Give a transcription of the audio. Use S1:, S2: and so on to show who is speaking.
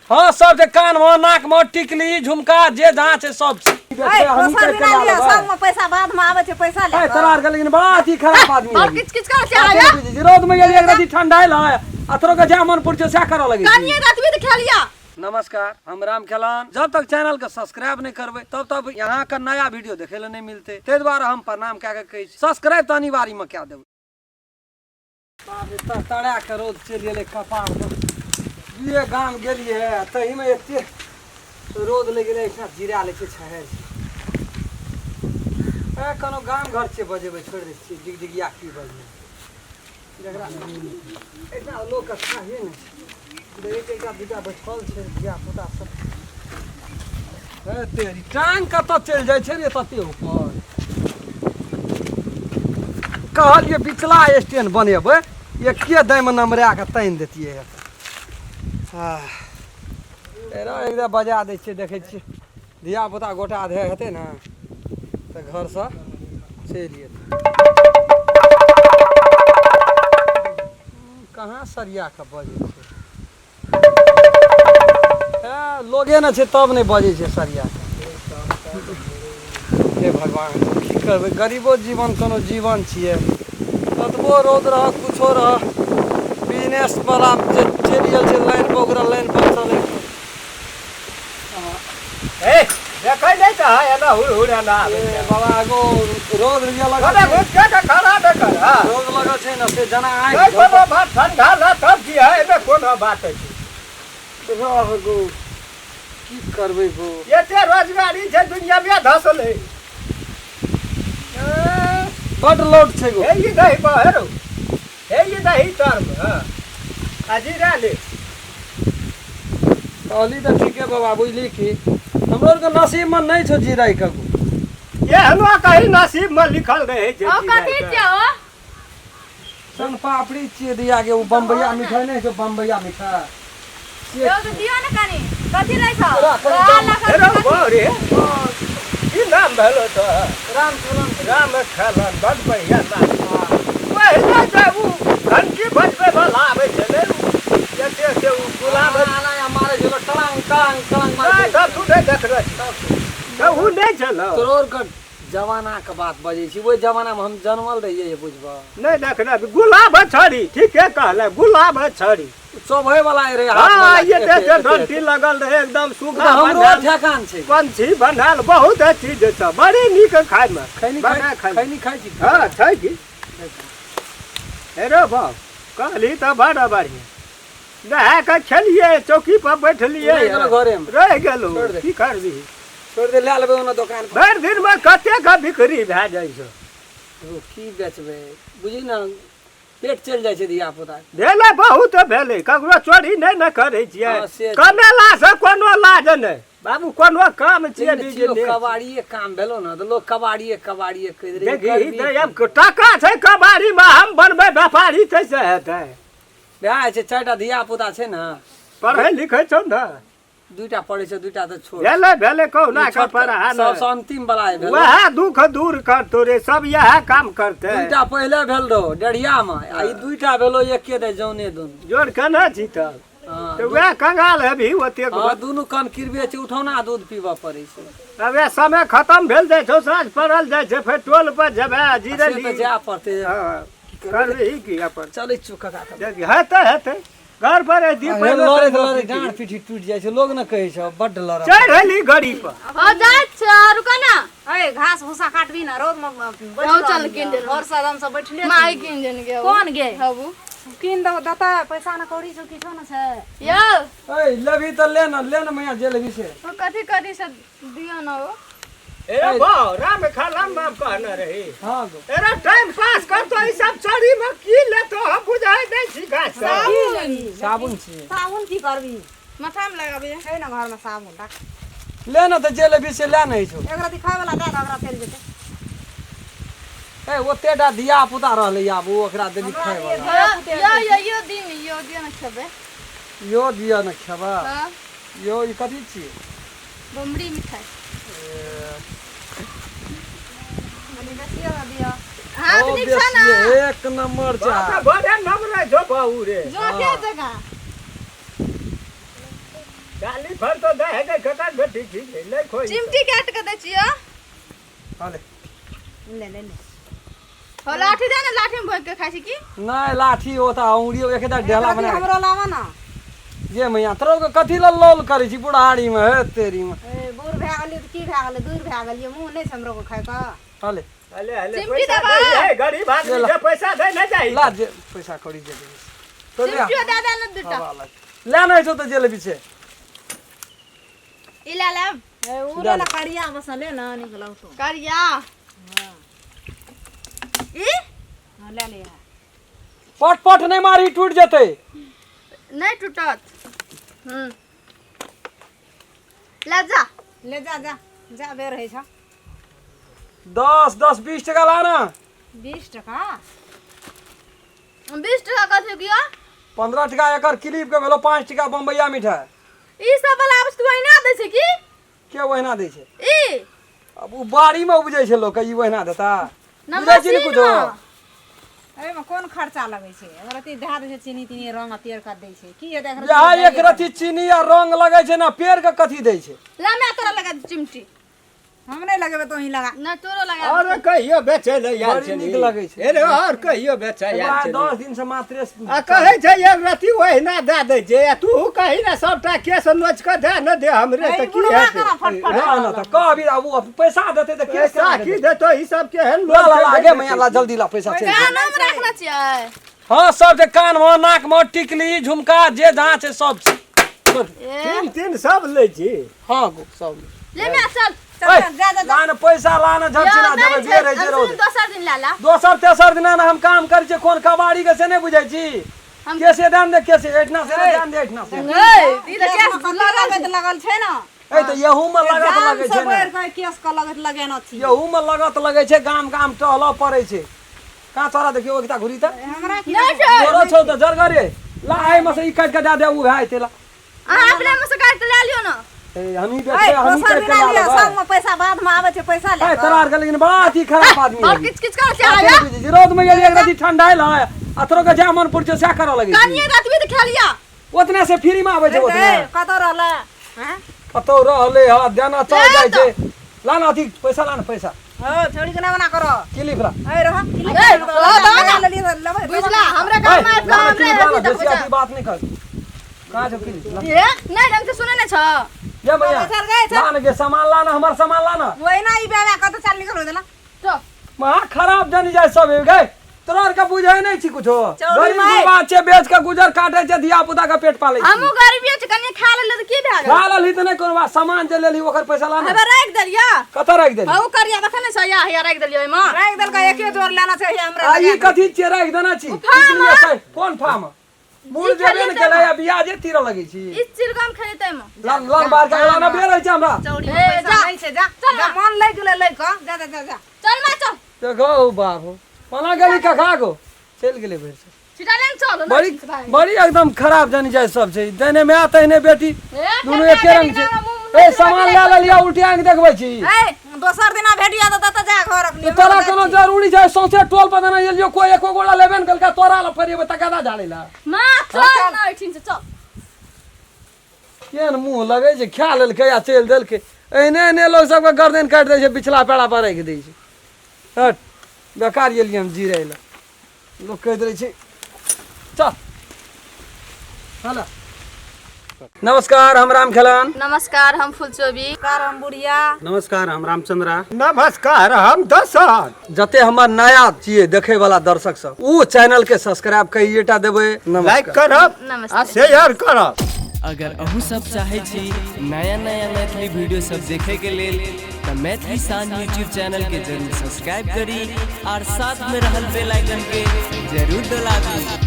S1: हाँ सब छै, कान में नाक में टिकली झुमका जे जहाँ छै सब छै।
S2: ए, दोसर दिना लिअ, संगमे पैसा बादमे आबै छै, पैसा लए
S1: ए, तोरा आरके लेकिन बड़ा अथी खराब आदमी
S3: और
S1: है।
S3: किच किच कर छै आया।
S1: रौद में गेलियै एक रति ठंडा आयल है आ तोरो के जा मन पुर छै सएह करऽ लगै छी।
S3: कनिए रतबी तऽ खेलिया।
S1: नमस्कार, हम राम खेलान। जब तक चैनल के सब्सक्राइब नहीं करबै तब तक यहाँ के नया वीडियो देखे ले नहीं मिलते, ताहि दुआरे हम प्रणाम कए के कहै छी सब्सक्राइब तऽ अनिवार्य में कए देबै। बाप रे, तड़तड़ा के रौद चलि गेलै कपार पर। दुए गाम गेलियै आ ताहिमे एते रौद लागि गेलै, एहिठाम जिरा लै छियै छहरि छै। ए, कोनो गाम घर छियै बजेबै, छोड़ि दै छियै डिगडिगिया की बजेबै, जकरा एहिठाम लोकके थाहे नहि छै। देखै छियै एकटा दूटा बैठल छै धिया पुता सब। हे तेरी टांग कतऽ चलि जाइ छै रे तते ऊपर। कहलियै बिचला स्टैंड बनेबै, एके दाइमे नमरा कऽ तानि दैतियै। एना एकदम बजा दै छियै, देखै छियै धिया पुता गोटा आधे हेतै ने तऽ घरसँ चलि एतै। कहाँ सरिया कऽ बजै छै? ए, लोगे ने छै तब नहि बजै छै सरिया कऽ। हे भगवान, की करबै, गरीबो जीवन कोनो जीवन छियै। कतबो रौद रह कुछो रह, बिजनेस वाला जे चलि गेल छै लाइन पर, ओकरा लाइन पर चलै।
S4: ए, देखै नहि तऽ है, एना हुड़ हुड़ एना आबै
S1: ए
S4: छै।
S1: बाबा गो, रौद जे लगल
S4: अरे
S1: छै,
S4: घुस के तऽ खड़ा नहि कर, हँ।
S1: रौद लगल छै ने से जेना
S4: नहि
S1: आँखि
S4: कोनो बात ठंडा ल तब की है, एहिमे कोनो बात अछि।
S1: रह गो, की करबै गो?
S4: एते रोजगारी छै दुनिया मे धसल है।
S1: बड लोड छै गो।
S4: हे ई दही बहरो, हे ई दही तरमे, हँ। आ जीरा ले।
S1: कहली तऽ ठीके बाबा, बुझली कि हमरो आरके नसीबमे नहि छौ जीराइ के गो।
S4: एहनो कहीं नसीब मे लिखल रहै छै।
S3: ओ
S4: जीरा
S3: कथी
S4: के।
S3: छियै ओ?
S1: सन पापड़ी छियै दिया के, ओ बम्बैया मिठाइ नहि छै, बम्बैया मिठाइ से।
S3: यौ तऽ दियौ ने कनी, कथी रहै छौ?
S1: तोरा कनी
S3: तोरा
S1: दाम-
S3: लऽ
S4: हे
S3: कऽ
S4: रौ बौ रे, की नाम भेलो तो?
S1: राम खेलन।
S4: राम खेलन, बड बढ़िया नाम। पहिले जे उ घंटी बजबै वाला आबै छलै, एते एते उ गुलाब
S1: आना मारे छलो टलांग टलांग टलांग मारे।
S4: नहि तब तू नहि देखने छी तऽ उ नहि छलौ।
S1: तोरो आरके जमाना के बात बजै छी, ओहि जमाना मे हम जनमल रहियै, बुझबह।
S4: नहि देखने छी। गुलाब छड़ी ठीके कहले, गुलाब छड़ी
S1: चोभै वाला रहे हाथ
S4: हँ
S1: वाला,
S4: एते
S1: एते-
S4: एते
S1: एते-
S4: घंटी लगल रहै एकदम
S1: ओ
S4: सुगा
S1: तऽ हमरो
S4: बन्हायल
S1: ठेकान छै।
S4: पंछी बन्हायल बहुत चीज छै, बड़ी नीक खायमे।
S1: खैनी
S4: बना
S1: खाइ
S4: खायमे।
S1: खैनी खाइ छी?
S4: हँ छै की। हे रौ बाप, कहली तऽ बड़ बढ़िआँ नहा कऽ खेलियै, चौकी पर बैठलियै।
S1: रहि गेलौ घरेमे?
S4: रहि गेलहुँ।
S1: छोड़ि दे।
S4: की करबिही?
S1: छोड़ि दे, लए लेबै ओना दोकान पर।
S4: भरि दिनमे कतेक बिक्री भए जाइ छौ?
S1: ओ की बेचबै, बुझी ने पेट चलि जाइ छै धिया पुता।
S4: भेलै, बहुत भेलै, ककरो चोरी नहि ने करै छियै।
S1: हँ, से
S4: कमेलासँ कोनो लाज नहि बाबू, कोनो काम छियै
S1: लेकिन चियो
S4: बिजनेस।
S1: कबाड़िए काम भेलो ने तऽ लोक कबाड़िए कबाड़िए कहि दै।
S4: देखी तऽ आब टाका छै कबाड़ीमे, हम बनबै व्यापारी तैसे हेतै?
S1: वएह होइ छै, चारिटा धिया पुता छै ने।
S4: पढ़ै लिखै छौ ने?
S1: दुईटा पढ़ै छै, दुईटा तऽ छोट।
S4: भेलै भेलै, कहुना
S1: ई
S4: कऽ
S1: छोटका
S4: पढ़ा ने।
S1: सबसँ अंतिम वाला भेलो।
S4: वएह दुख दूर करतो रे, सब इएह काम करतै।
S1: दुईटा पहिले भेल रहो डेढ़िया मे आ ई दुईटा भेलो एके दे जौने दुनू।
S4: जोर केना छी तब?
S1: हँ
S4: तऽ वएह कंगाल हेबही ओतेक।
S1: हँ, दुनू कन किरबे छै, उठौना दूध पीबऽ पड़ै छै।
S4: अब वएह समय खतम भेल जाइ छौ, साँझ पड़ल जाइ छै, फेर टोल पर जेबै
S1: से तऽ
S4: जीरली।
S1: जाय पड़तै।
S4: हँ, करबिही की अपन?
S1: चलै छियौ काका तब।
S4: देखी, हेतै हेतै, घर पर अयती
S1: हे,
S4: पहिले
S1: लड़ैत
S4: तऽ
S1: लड़ैत डाँड़ पीठी टूटि जाइ छै, लोग ने कहै छै बड्ड लड़ऽ।
S4: चढ़ि एली गड़ी पर।
S3: हँ जाइ छियै, रुको ने।
S2: ए, घास भूसा काटबी ने रौद मे
S3: रहू, चल कीन देलहुँ।
S2: घर से एकदम से बैठले
S3: माय
S2: छी।
S3: कीन देने के।
S2: कोन गे?
S3: हबू।
S2: कीन दो देतै, पैसा न कौड़ी छौ, किछो न छै।
S3: यौ।
S1: ए, लेबही तऽ ले ने, ले ने मैया, जे लेबही से।
S3: ओ कथी कथी से दियौ ने ओ।
S4: ए बा, राम खाला नाम कहने रही।
S1: हँ गो।
S4: एरा टाइम पास करतो, ई सब चोरी में की लेतो, हम बुझाइ नहि छी गाछ से।
S1: साबुन छियै।
S2: साबुन की करबी?
S3: माथा में लगाबे।
S2: छै ने घर में साबुन, राख।
S1: ले ने तऽ जे लेबही से ले ने छौ।
S2: एकरा दिखाय वाला दए दे, ओकरा चलि जेतै।
S1: ए, ओतेटा धिया पुता रहलै, आब ओ ओकरा देली खाय वाला।
S3: यौ यौ यौ, दिन यौ दियौ ने खेबै।
S1: यो दिअ ने खेबा।
S3: हँ।
S1: यो ई कथी छियै?
S3: बमरी मिठाई।
S2: कनी बेसिए दऽ दिअ।
S3: हाथ
S1: ओ
S3: नीक छै ने?
S1: बेसिये, एक नंबर छै।
S4: बाप रे, बड़े नमरे छौ बहू रे।
S3: जोके जकाँ।
S4: डाली फर तो दे है ककर बेटी ठीक है ले खोई
S3: चिमटी काट के दै छियो।
S1: हाँ ले।
S2: ले ले ले।
S3: हो लाठी दे ना, लाठी में भोग के खाइ छी की?
S1: नहीं लाठी होता उंगली एक ढेला बना।
S2: हमरो लावा ना।
S1: ये मैया तोरो के कथी ल लोल करै छी बुढ़ारी में हे तेरी में।
S2: ए बूढ़ भए गेलियै त की भए गेलै, दूर भए गेलियै, मुंह नै छै हमरो के खाइ के।
S1: हले
S4: हले हले
S3: चिमटी
S4: पैसा
S3: दबा।
S4: दे है गरीब आदमी के पैसा दे न जाई।
S1: ला जे पैसा कौड़ी जे दे। तो ले
S3: चिमटी दे दे न दुटा।
S1: ले नै छौ त जे लेबी छै।
S3: ई ले लेब।
S2: ए उ ले ना करिया बस ले ना निकलौ तो।
S3: करिया।
S2: हां
S3: ई
S2: हां ले ले।
S1: पट पट नै मारी टूट जेतै।
S3: नहीं टूटत। ले जा
S2: ले जा जा जा बेर है छ।
S1: 10 10 20 टका लाना।
S2: 20 टका
S3: 20 टका कथी किया?
S1: 15 टका एकर क्लिप के भेलो, 5 टका बम्बैया मिठाई।
S3: ई सब वाला वस्तु ओहिना दै छै की?
S1: के ओहिना दै छै?
S3: ई
S1: अब उ बाड़ी में उपजै छै लोक, ई ओहिना देता। बुझै छी ने कुछो?
S2: एहिमे कोन खर्चा लगै छै? अगर अथी धए दै छै चीनी तीनी रंग आ पेड़ के दै छै की हेतै?
S1: यहाँ एक रत्ती चीनी आ रंग लगै छै ना, पेड़ के कथी दै छै?
S3: ला मैं तोरा लगा दे चिमटी।
S2: हम नहीं लगेबै तो ही लगा।
S3: ना तोरो लगा।
S4: और कहियो बेचै ले आयल
S1: बड़ी नीक लगै छै।
S4: अरे और कहियो बेचै आयल छै।
S1: 10 दिन से मात्रे
S4: आ कहै छै एक रत्ती ओहिना दए दै छै, आ तू कही ना सबटा केस नोच के दए न दे हमरे त की हेतै?
S1: ना ना त कहबी आब उ पैसा देतै त केस
S4: पैसा की देतौ? ई सब केहन
S1: ला ला ला गे मैया ला जल्दी ला पैसा चल।
S3: कान में रखना छियै?
S1: हां सब जे कान में नाक में टिकली झुमका जे जहाँ छै सब छै।
S4: तीन तीन सब लै छी।
S1: हां गो सब
S3: ले मैं चल
S2: चल जा जा
S1: लान पैसा लान झपछिना देबै बेर है जे रौद।
S3: दोसर दिन ला ला।
S1: दोसर तेसर दिन ना हम काम करै छियै, कोन कबाड़ी के से नै बुझै छी। कैसे दाम दे कैसे एठना से दाम दे एठना से।
S3: ए ई त केस
S2: लगल लगल छै ना।
S1: ए त यहू में लगत लगै छै
S2: ना। केस के लगत लगेना छी।
S1: यहू में लगत लगै छै, गाम गाम टहलऽ पड़ै छै। कहाँ तोरा देखियो एकटा घुरी त
S2: हमरा की
S3: नै छै।
S1: तोरो छौ त जरगरे ला एहि में से ई काटि के दए दे उ भए जेतै। ला
S3: अहाँ अपने में से काटि के ले लियौ ना।
S1: हमही बेचबै, हमही
S2: दोसर
S1: काटि के
S2: दिना
S1: लए
S2: लिअ,
S1: लेबै।
S2: संगमे पैसा बाद में आबै छै पैसा ले
S1: ए तोरा आर के लेकिन बड़ा अथी खराब आदमी
S3: और
S1: है।
S3: किच किच करै छै आया।
S1: रौद में गेलियै एक रत्ती ठंडा आयल है आ तोरो के जहाँ मन पड़ै छौ सएह करऽ लगै छी।
S3: कनिये रतबी त खेलिया।
S1: ओतने से फ्री में आबै छै ओतने।
S2: कतौ रहलै हैं?
S1: कतौ रहलै ह देना चल जाइ छै। ला ना अथी पैसा ला ना पैसा।
S2: हो छोड़ी के ना बना करो।
S1: क्लिप ला।
S2: ए रह।
S3: ए ला
S2: ला लेबै।
S3: बुझला हमरा गाम में आबि
S1: ला ना
S3: हमरे
S1: क्लिप ला ना,
S3: अथी
S1: बेसी
S3: देखबै
S1: अथी बात नहि कर। कहाँ छौ क्लिप ला।
S3: ए नहीं ढंग से सुनै नै छ।
S1: ये भैया
S2: चल गए, चल।
S1: ला ना गे सामान ला ना, हमर सामान ला ना।
S2: ओहिना ई बेबे कतौ चल निकल देला।
S3: तो
S1: महा खराब जानी जाय सब गए। तोरा आर के बुझै नै छी कुछो।
S2: चौरी
S1: गरीब
S2: माय।
S1: गुरबा छै, बेच के गुजर काटे छै, धिया पुता के पेट पालै छै।
S3: हमहूँ गरीबिये छी, कनि खा लेलियै त की भए गेल?
S1: खा लेलही त नै कोनो बात, सामान जे लेलही ओकर पैसा ला ना।
S3: हेबे राखि देलियै।
S1: कतऽ राखि देलही?
S3: हौ करिया देखे नै छ, या हैया राखि देलियै ओहिमे।
S2: राखि देलकै, एके जोर लेना छै हमरा।
S1: आ ई कथी छियै राखि देने छी?
S3: फार्म
S1: निकलियै से, कोन फार्म? मूल जेबे ने केलै आ बिया जे तीरऽ लगै छी।
S3: ई चिरगम खेतै मे।
S1: ला ला बाहर के ला ना बेर होइ छै हमरा।
S2: चौड़ी
S3: ए,
S2: पैसा
S3: जा।
S2: नै छै, जा जा मन लागि गेलै लै क जा जा जा जा।
S3: चल मा चल।
S1: देखो बाबू कोना गेली कखा गो चलि गेलै भरि से।
S3: छिटा लेने चल ना।
S1: बड़ी बड़ी एकदम खराब जानी जाय सब छै, जहने माय तहने बेटी दुनू एके रंग छै। ए सामान लए लेलियै उल्टी आँखि देखबै छी।
S2: ए दोसर दिना भेटिया त तत जा घर अपने।
S1: तोरा कोनो जरूरी छै? सौंसे टोल पर देना एलियो कोई एको गोला लेबे ने केलकै, तोरा लए फरिएबै तकादा झाड़ै लए।
S3: माँ चल ना एठिन से चल।
S1: केहन मुँह लगै छै, खा लेलकै आ चलि देलकै। एहने एहने लोक सबके गर्दन काटि दै छै, बिछला पेड़ा पर राखि दै छै। हट बेकार एलियै हम जिरै लए, लोक कहि दै छै चल। हेलो नमस्कार, हम राम खेलन।
S3: नमस्कार, हम फुलचोबी।
S2: नमस्कार, हम बुढ़िया।
S5: नमस्कार, हम रामचंद्रा।
S4: नमस्कार, हम दशरथ।
S1: जते हमर नया छियै देखे वाला दर्शक सब, उ चैनल के सब्सक्राइब कइएटा देबै,
S4: लाइक करब
S3: नमस्ते
S4: आ शेयर करब।
S6: अगर अहूँ सब चाहे छी नया नया मैथिली वीडियो सब देखे के लेल त मैथिली शान यूट्यूब चैनल के जरूर सब्सक्राइब करी और साथ में रहल बेल आइकन के जरूर दबाबी।